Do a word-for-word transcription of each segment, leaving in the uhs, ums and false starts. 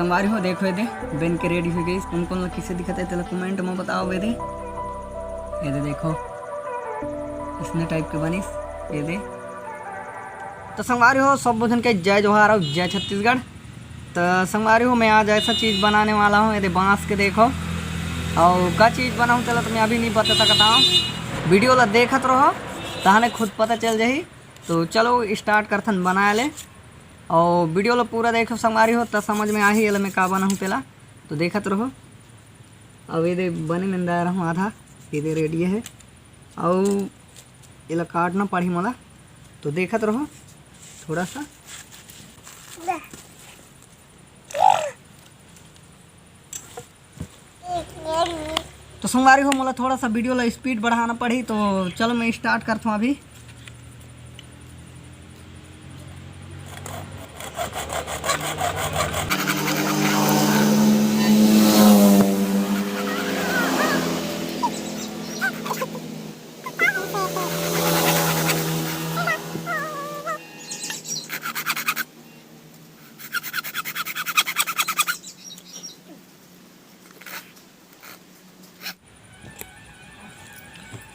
संगवारी हो, देखो ये दे, बन के रेडी हो गई। कौन कौन ला किसे दिखत है, तेला कमेंट में बताओ। ये दे, ये दे देखो, इसने टाइप के बनिस। ये दे, तो संगवारी हो, सब झन के जय जोहार और जय छत्तीसगढ़। तो संगवारी हो, मैं आज ऐसा चीज़ बनाने वाला हूँ, ये दे बांस के, देखो। और का चीज़ बनाऊँ, चलो, तो मैं अभी नहीं बता सकता हूँ। वीडियो ला देखत रहो, तहने खुद पता चल जाही। तो चलो, स्टार्ट करथन बनाए ले। और वीडियो ला पूरा देखो संगवारी हो, त समझ में आही, एला मैं का बनाहूँ तेला। तो देखत रहो। अब ये दे बने निंदा रहूँ आधा, ये दे रेडी है। और एला काटना पड़ही मोला, तो देखत रहो थोड़ा सा। तो संगवारी हो, मोला थोड़ा सा वीडियो ला स्पीड बढ़ाना पड़ही, तो चलो, मैं स्टार्ट करता हूँ अभी।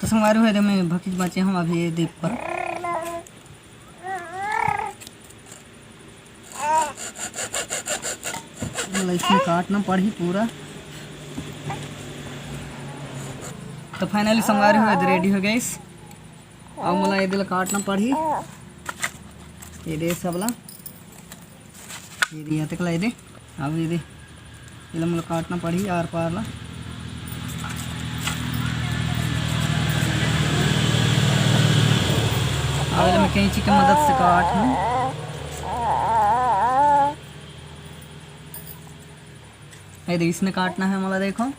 तो संगवारी हो, ये दे मैं भकिच बाँचे हूँ अभी ये दे पर। मोला इसमें काटना पड़ही पूरा। तो फाइनली संगवारी हो, ये दे रेडी हो गइस। अब मोला ये दे ला काटना पड़ही, ये दे सब ला। ये दे, ये तक ला ये दे। अब ये दे, एला मोला काटना पड़ही आर पार ला। अब एला मैं कैंची के मदद से काट हूँ। ये दे, इसने काटना है मोला, देखो।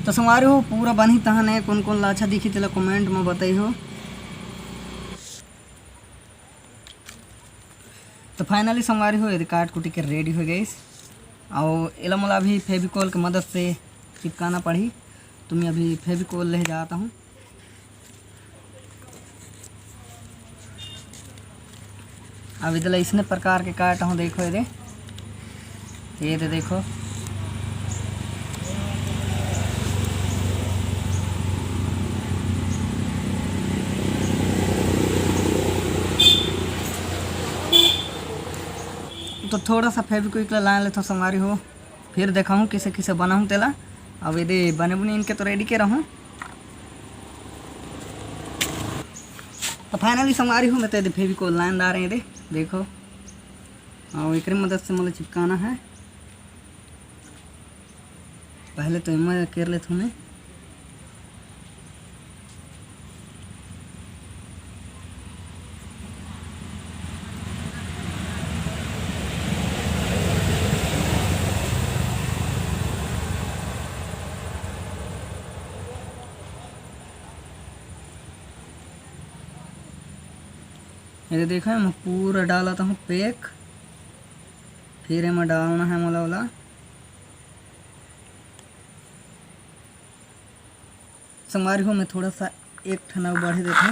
तो संगवारी हो, पूरा बनही तहन ए, कोन कोन ला अच्छा दिखी तेला कमेंट में बताई हो। तो फाइनली संगवारी हो, ये काट कुटी के रेडी हो गइस। और एला मोला अभी फेविकोल के मदद से चिपकाना पड़ही। तो मैं अभी फेविकोल ले जाता हूँ। अब इधर इसने प्रकार के काट हूँ, देखो ये दे, ये दे देखो। तो थोड़ा सा फेविक्विक ला लान लेथों संगवारी हो, फिर देखाहूँ किसे किसे बनाहूँ तेला। अब ये दे बने बुने इनके तो रेडी के रहूँ। तो फाइनली संगवारी हो, मैं तो ये दे फेविकोल लान डारे ये दे, देखो। और एकरे मदद से मोला चिपकाना है। पहले तो एमा कर लेथों मैं। ये देखो, मैं पूरा डालत हूँ पैक, फिर एमा डालना है मोला ओला। संगवारी हो, मैं थोड़ा सा एक ठन अउ बढ़े देथों।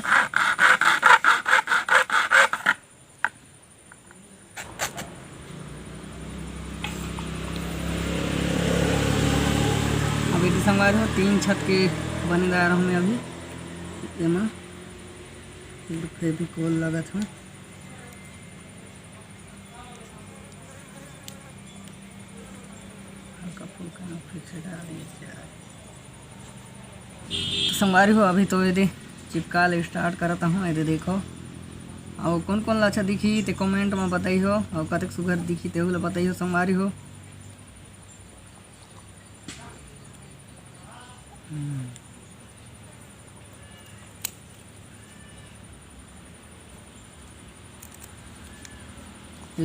अभी तो संगवारी हो, तीन छत के बने ला रहूँ मैं अभी। एमा फेविकोल लगत हूँ। हल्का फुल्का में फिर से डाल दिया जाए। तो संगवारी हो, अभी तो ये दे चिपका ले, स्टार्ट करत हूँ। ये दे देखो, और कौन कौन ला अच्छा दिखी ते कमेंट में बताई हो, और कतक सुघर दिखी तेहू ला बताई हो संगवारी हो। हम्म।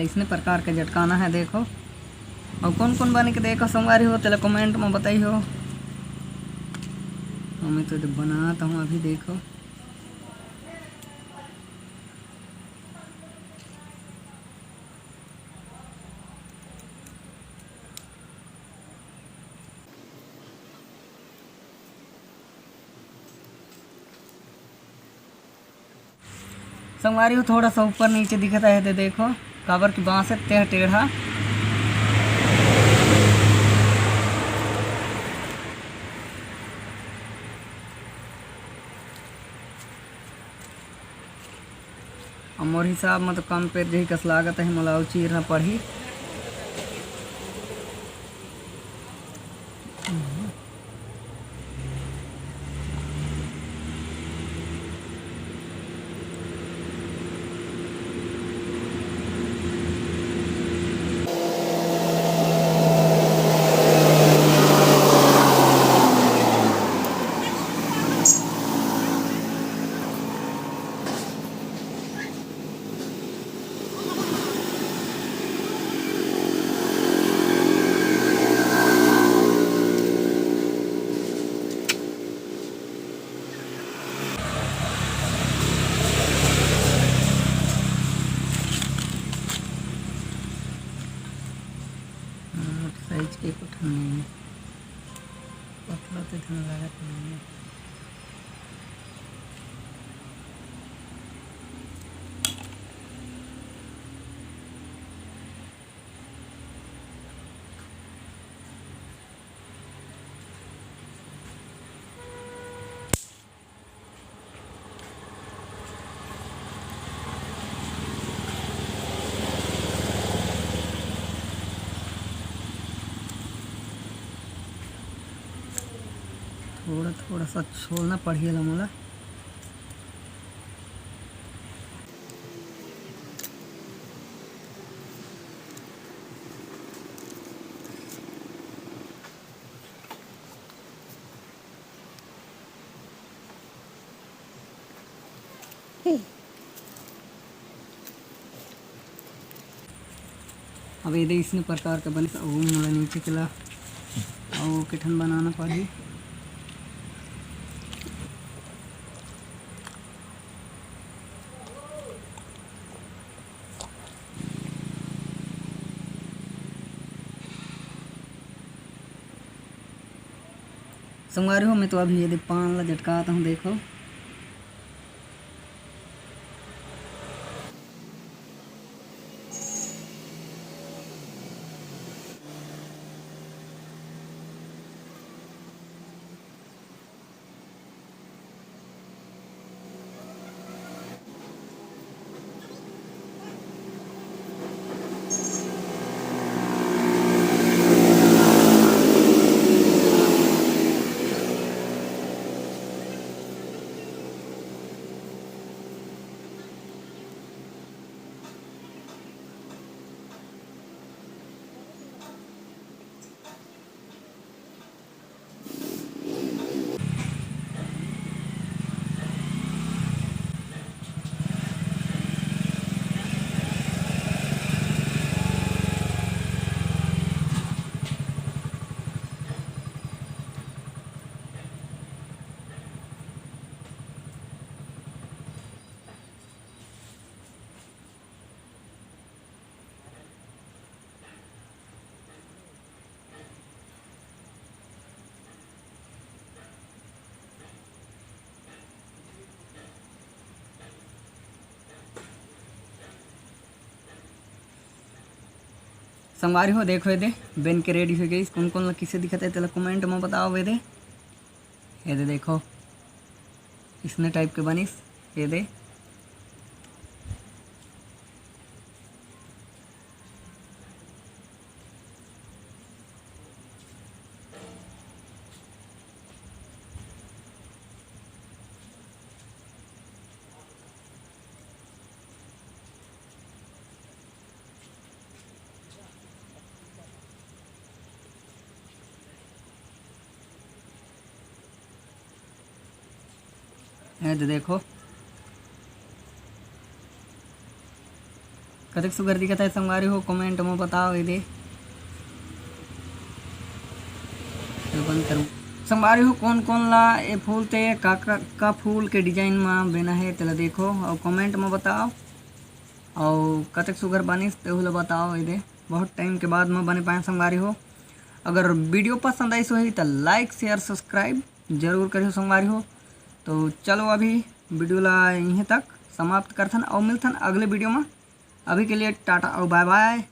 अइसने प्रकार के झटकाना हे, देखो। अउ कोन कोन बने के देखो संगवारी हो, तेला comment म बताई हो। हमें तो बनात हूँ अभी, देखो। संगवारी हो, थोड़ा सा ऊपर नीचे दिखत हे, ते देखो, काबर कि बांस हे, ते ह टेढ़ा। अब मोर हिसाब म तो कम पेर जही कस लागत हे, मोला अउ चीरना पड़ही। मोट साइज के एको ठन नइ हे, पतला तो झन लागत नइ हे। थोड़ा थोड़ा सा छोलना पड़ही एला मोला। अब एदे इसने प्रकार के बनिस, अउ मोला नीचे के ला अउ के ठन बनाना पड़ही। संगवारी हो, मैं तो अभी एदे पान ला झटकात हूँ, देखो। संगवारी हो, देखो एदे बन के ready हो गई। कोन कोन ला किसे दिखत हे, तेला comment म बताओ एदे। एदे देखो, इसने type के बनिस एदे। ये तो देखो, कतेक सुघर दिखत हे संगवारी हो, comment म बताओ। ये दे, चल बंद करूँ। संगवारी हो, कोन कोन ला ए फूल ते का, का, का फूल के design म बना हे, तेला देखो अउ comment म बताओ। अउ कतेक सुघर बनिस तेहू ला बताओ। ये दे, बहुत time के बाद म बने पाए संगवारी हो। अगर video पसंद आइस होही त like, share, subscribe जरूर करिहो संगवारी हो। तो चलो अभी video ला यहीं तक समाप्त करथन अउ मिलथन अगले video म। अभी के लिए टाटा अउ bye bye।